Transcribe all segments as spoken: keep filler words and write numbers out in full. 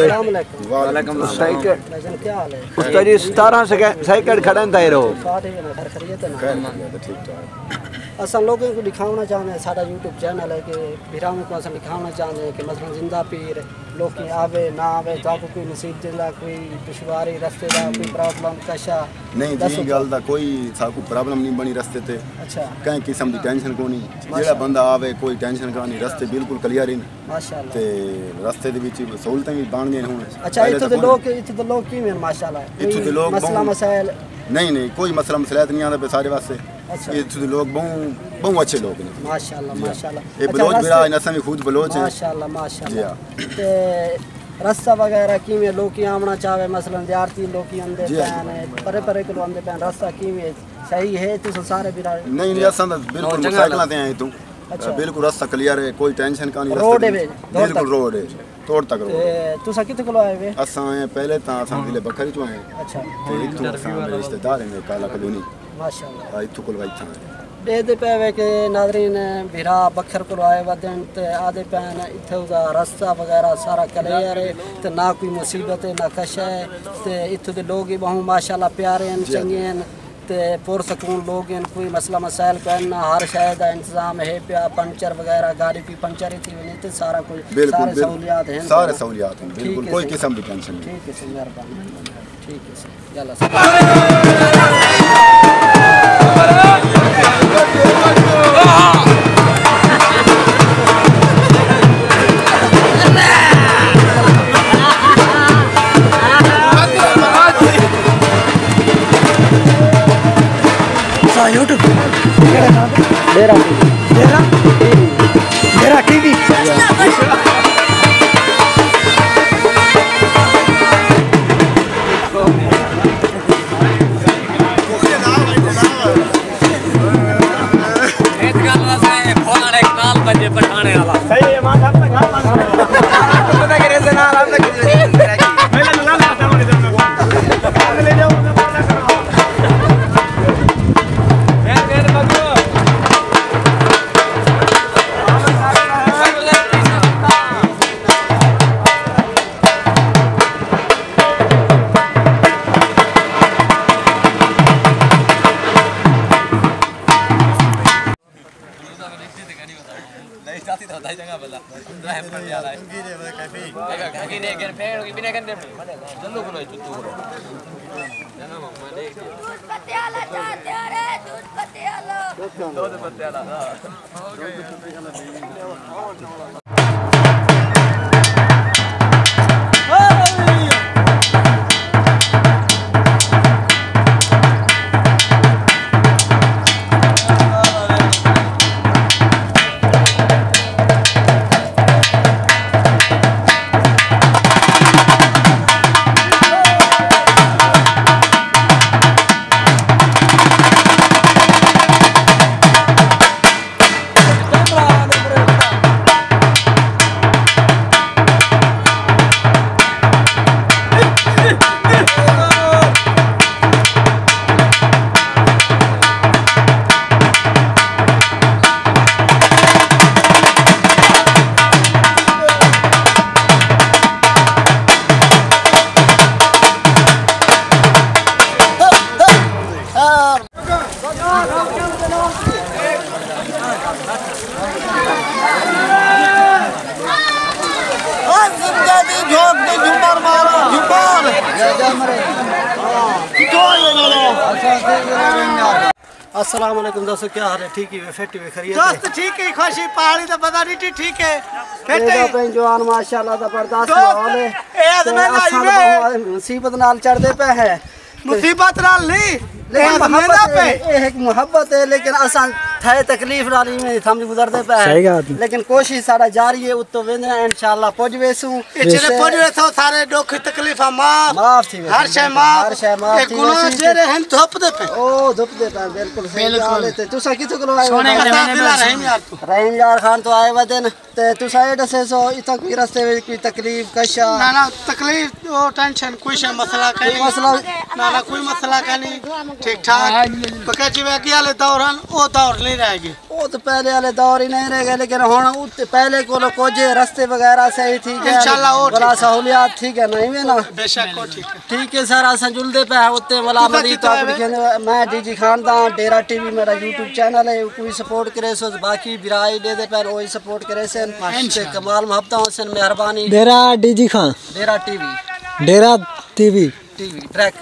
السلام علیکم۔ وعلیکم السلام۔ سائیکل۔ بھائی جان، کیا حال ہے؟ استاد جی، ستارہ سیکنڈ، سیکنڈ کھڑے ہیں، تاں ہی رہو۔ ساٹھ ہے نا، خیر خیریت ہے نا؟ خیر خیریت ہے، ٹھیک ٹھاک۔ اساں لوگوں کوں ݙکھاوݨا چاہندے ہیں، ساݙا یوٹیوب چینل ہے، کہ بھراواں کوں اساں ݙکھاوݨا چاہندے ہیں کہ مثلاً زندہ پیر، لوکی آوے نہ آوے، تہاکوں کوئی مصیبت دا، کوئی دشواری رستے دا، کوئی پرابلم کشا، نہیں جی، ݙسو۔ ڳالھ دا کوئی ساکوں پرابلم نہیں بݨی رستے تے۔ اچھا۔ کہیں قسم دی ٹینشن کونی۔ ماشاءاللہ۔ جیڑھا بندہ آوے، کوئی ٹینشن کونی، رستے بالکل کلیئر ہن۔ ماشاءاللہ۔ تے رستے دے وچ سہولتاں وی بݨ ڳئے ہن۔ اچھا، پہلے اتھوں دے لوک، اتھوں دے لوک کیویں ہن ماشاءاللہ؟ اتھوں دے لوک مسئلہ مسائل؟ نہیں، نہیں، کوئی مسئلہ مسائل نہیں آندا پئے ساݙے واسطے۔ اچھا۔ اتھوں دے لوک ٻہوں، ٻہوں اچھے لوک نے۔ ماشاءاللہ، جی۔ ماشاءاللہ۔ اے اچھا، بلوچ بھرا ہن، اساں وی خود بلوچ ہیں۔ ماشاءاللہ، ماشاءاللہ۔ جی ہاں۔ تے رستہ وغیرہ کیویں، لوکی آوݨا چاہوے، مثلاً زیارتی لوکی آندے پئے ہن، پرے پرے کولوں آندے پئے ہن، رستہ کیویں صحیح ہے؟ تساں سارے بھرا۔ نہیں، نہیں، اساں تاں بالکل موٹرسائیکلاں تے آئے توں۔ اچھا۔ بالکل رستہ کلیئر ہے، کوئی ٹینشن کائنی۔ روڈ ہے وے، دور تک؟ بالکل روڈ ہے، تور تک روڈ ہے۔ تے تساں کتھوں کولوں آئے وے؟ اساں آئے ہیں پہلے تاں اساں ضلع بکھری توں آئے ہیں۔ اچھا۔ تے اتھوں اساں میرے رشتہ دار ہیں کالا کالونی۔ ماشاءاللہ۔ ہاں، اتھوں کولوں اتھاں آئے ہیں۔ ݙیہدے پئے وے کہ ناظرین، بھرا بکھر کولوں آئے ودن تے آہدے پئے ہن اتھوں دا رستہ وغیرہ سارا کلیئر ہے تے نہ کوئی مصیبت ہے، نہ کشا ہے۔ تے اتھوں دے لوگ وی ٻہوں ماشاءاللہ پیارے ہن، جی۔ چنڳے ہن۔ تے پرسکون لوگ ہن، کوئی مسئلہ مسائل کائنی، ہر شے دا انتظام ہے پیا، پنچر وغیرہ، گاڑی کوئی پنچر ہی تھی ونڄے تے سارا کچھ، بالکل، سارے بالکل۔ سہولیات ہن۔ سارے سہولیات ہن، ٹھیک بالکل، ہے کوئی سر۔ قسم دی ٹینشن نہیں۔ ٹھیک ہے سر، مہربانی۔ ٹھیک ہے سر، یلا سر۔ اساں یوٹیوب کیڑھے ناں تے؟ ڈیرہ۔ ڈیرہ؟ ڈیرہ ٹی وی۔ ہک ڳالھ ݙساں، اے بھولا ݙیکھ نال بھڄے پٹھاݨے والا۔ صحیح ہے، ماں صاحب تاں گھر بند۔ پتہ کرے سے نال ہم تک۔ دودھ پتے والا چاہ تیار ہے، دودھ پتے والا۔ السلام علیکم دوستو، کیا حال ہے؟ ٹھیک ہی ہو؟ فٹ ہی ہو؟ خیریت ہے؟ دوست ٹھیک ہے، خوشی پہاڑی دا پتہ نہیں ٹھیک ہے۔ فٹ اے ہے۔ دا پنجوان ماشاءاللہ زبردست دوست، ماحول ہے۔ اے تے ازمین آئی اساں وے۔ بہوں مصیبت نال چڑھدے پئے ہیں۔ مصیبت نال نہیں، لیکن اے محبت ازمین ہے، پہ۔ اے ایک محبت ہے، لیکن اساں تھائے تکلیف نال ہی میں سمجھ گزردے پئے ہیں۔ صحیح ڳالھ ہے۔ لیکن کوشش ساݙا جاری ہے، اتوں ویندے ہیں، انشاءاللہ پڄ ویسوں۔ اے جیڑھے پڄ ویسو سارے ݙکھ تکلیفاں معاف۔ معاف تھی ویسن، ہر شے معاف۔ ہر شے معاف اے تھی گناہ ویسی۔ جیڑھے ہن دھپ دے پئے۔ او دھپ دے پئے، بالکل صحیح ڳالھ ہے۔ تے تساں کتھوں کولوں آئے ہو؟ اساں ضلع رحیم یار توں۔ رحیم یار خان توں آئے ودن۔ تے تساں اے ݙسیسو، اتھاں کوئی رستے وچ کوئی تکلیف، کشا؟ نہ، نہ، تکلیف، او ٹینشن، کوئی شے مسئلہ کائنی۔ کوئی مسئلہ؟ نہ، نہ، کوئی مسئلہ کائنی۔ ٹھیک ٹھاک۔ پکے جیویں اڳے والے دور ہن، او دور نہیں رہ گئے۔ او تے پہلے والے دور ہی نہیں رہ گئے، لیکن ہن اتے پہلے کولو کجھ رستے وغیرہ صحیح تھی گئے، انشاءاللہ او بلا ٹھیک ہے۔ سہولیات تھی گئے، نہیں وے نا؟ بے شک، او ٹھیک ہے۔ ٹھیک ہے سر، اساں جلدے پے اتے ملا تساں ملی کتھوں آئے وے؟ میں ڈی جی خان دا، ڈیرہ ٹی وی میرا یوٹیوب چینل ہے، کوئی سپورٹ کرے سو، باقی بھرا ہی دے دے پین، وہی سپورٹ کرے سن۔ تے انشاءاللہ۔ کمال محبتاں ہوسن، مہربانی۔ Dera D G Khan. Dera T V. Dera T V. T V track.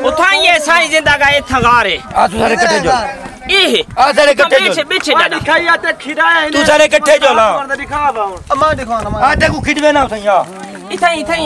اتھاں یہ سائیں زندہ گا اتھاں غار ہے۔ آ تو سارے کٹھے جو۔ یہ آ سارے کٹھے جو۔ بیچے بیچے ڈاڈا۔ تو سارے کٹھے جو لا۔ اما دکھاؤ نا۔ آ تے کو کھڈوے نہ سائیں۔ اتھاں اتھاں